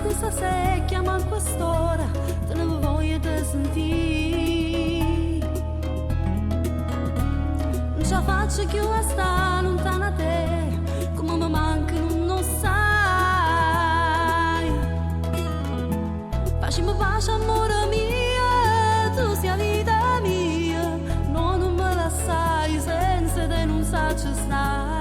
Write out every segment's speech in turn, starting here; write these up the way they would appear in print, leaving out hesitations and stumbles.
Scusa se chiamo a quest'ora, tenevo voglia 'e te sentì. Nun ce 'a faccio cchiù a sta luntano 'a te, comme me manche nun 'o ssaje. Facimmo pace ammore mio, tu si 'a vita mia, no nun me lassà, io senza 'e te nun saccio sta.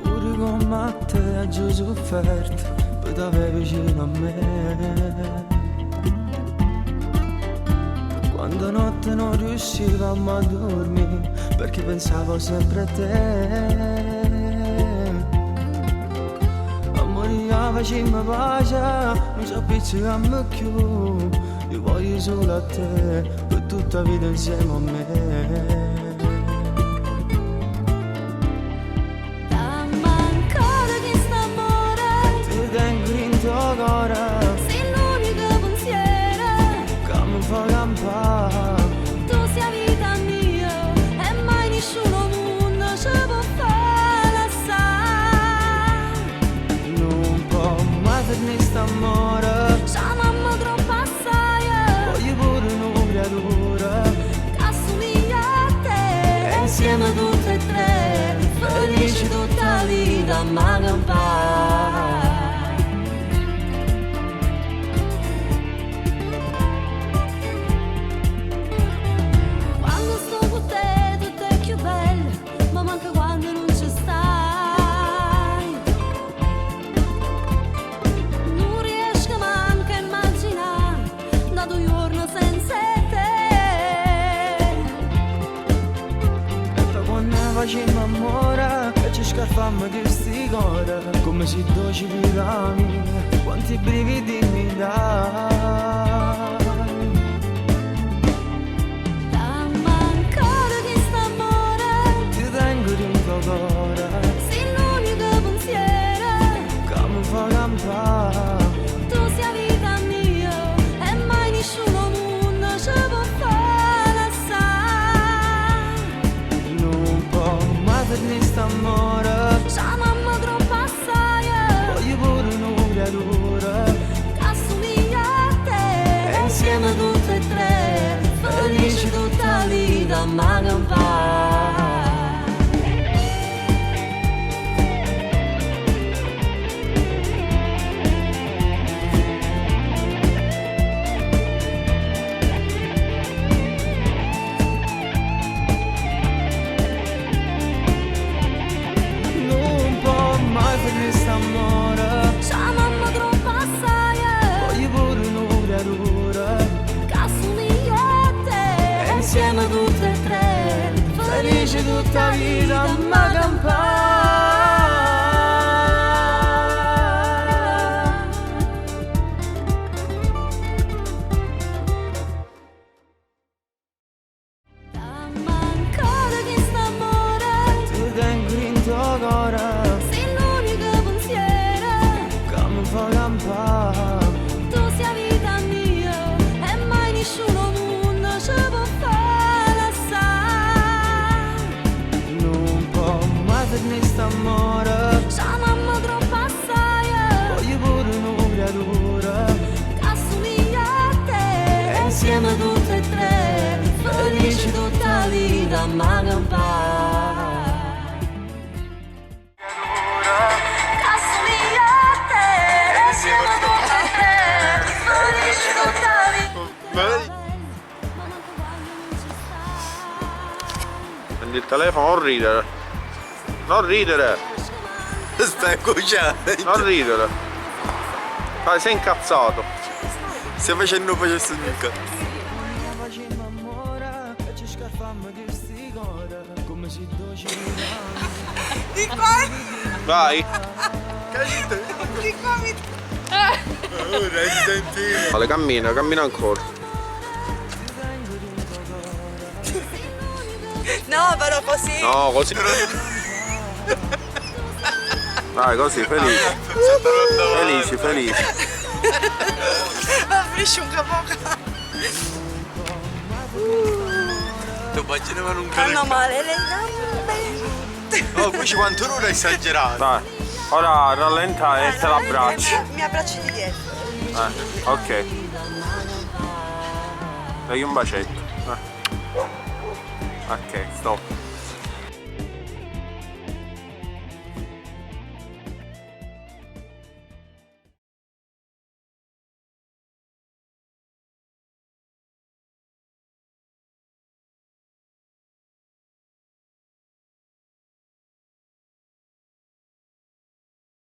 Pure comm'a te aggio sufferto pe t'avè vicino a me. Quando notte non riuscivo a dormire perché pensavo sempre a te. Ammore mio facimmo pace, nun ci appiccicammo cchiù. Io voglio solo a te, per tutta vita insieme a me. Damme ancora chist'ammore. Te tengo dint' 'o core. Si l'unico pensiero. Ca me fa campà. Tu si 'a vita mia e mai nisciuno 'o munno ce po' fa lassà. Nun po' mai fernì st'ammore. C' 'a mamma troppo assaje. Voglio pure nu creatura. C'assumiglia a te. E insieme tutte e tre. Felici tutta 'a vita amma campà. Quando sto cu te tutto è cchiù bello, ma manca quando nun ce stai. Nun riesco manco a immaginà n'ato juorno senza 'e te. E da quando facimmo ammore e ci scarfammo chisti core Come si doce vita mia, quanti brividi mi dai. Damme ancora chist'ammore. Ti tengo dint' 'o core. Si l'unico pensiero. Ca me fa campà. Tu si 'a vita mia e mai nisciuno 'o munno ce po' fa lassà. Nun po' mai fernì st'ammore. C' 'a mamma troppo assaje. Voglio pure nu creatura. C'assumiglia a te. E insieme tutte e tre. Felici tutta 'a vita amma campà. Nun po' mai fernì st'ammore. C' 'a mamma troppo assaje. Voglio pure nu creatura. C'assumiglia a te. E insieme tutte e tre. Felice tutta 'a vita amma campà. Damme ancora chist'ammore. Te tengo dint' 'o core. Si l'unico pensiero. Ca me fa campà. Tu si 'a vita mia e mai nisciuno 'o munno ce po' fa lassà. Nun po' mai fernì st'ammore. C' 'a mamma troppo assaje. Voglio pure nu creatura. C'assumiglia a te. E insieme tutte e tre. Felici tutta 'a vita amma campà. C'assumiglia a te. E insieme tutte e tre. Felici tutta 'a vita. Ma manco quando non ci stai. Prendi il telefono, non ridere. Non ridere, Stai cucinando. non ridere. Dai, sei incazzato. Stai facendo facesse mica. Facimmo ammore e ci scarfammo chisti core Come si doce Di qua, Vai. Capito? di qua mi... Oh, Resident Evil. Vale, cammina, cammina ancora. No, però così. No, così. Vai, così, felice. Felice, felice. Ma finisce un capo. Tu immagini ma non Fanno male le gambe. Oh, qui ci quanto ora esagerato. Dai. Ora rallenta e te l'abbracci. Mi abbracci di dietro. Ok. Dagli un bacetto. Ok, stop.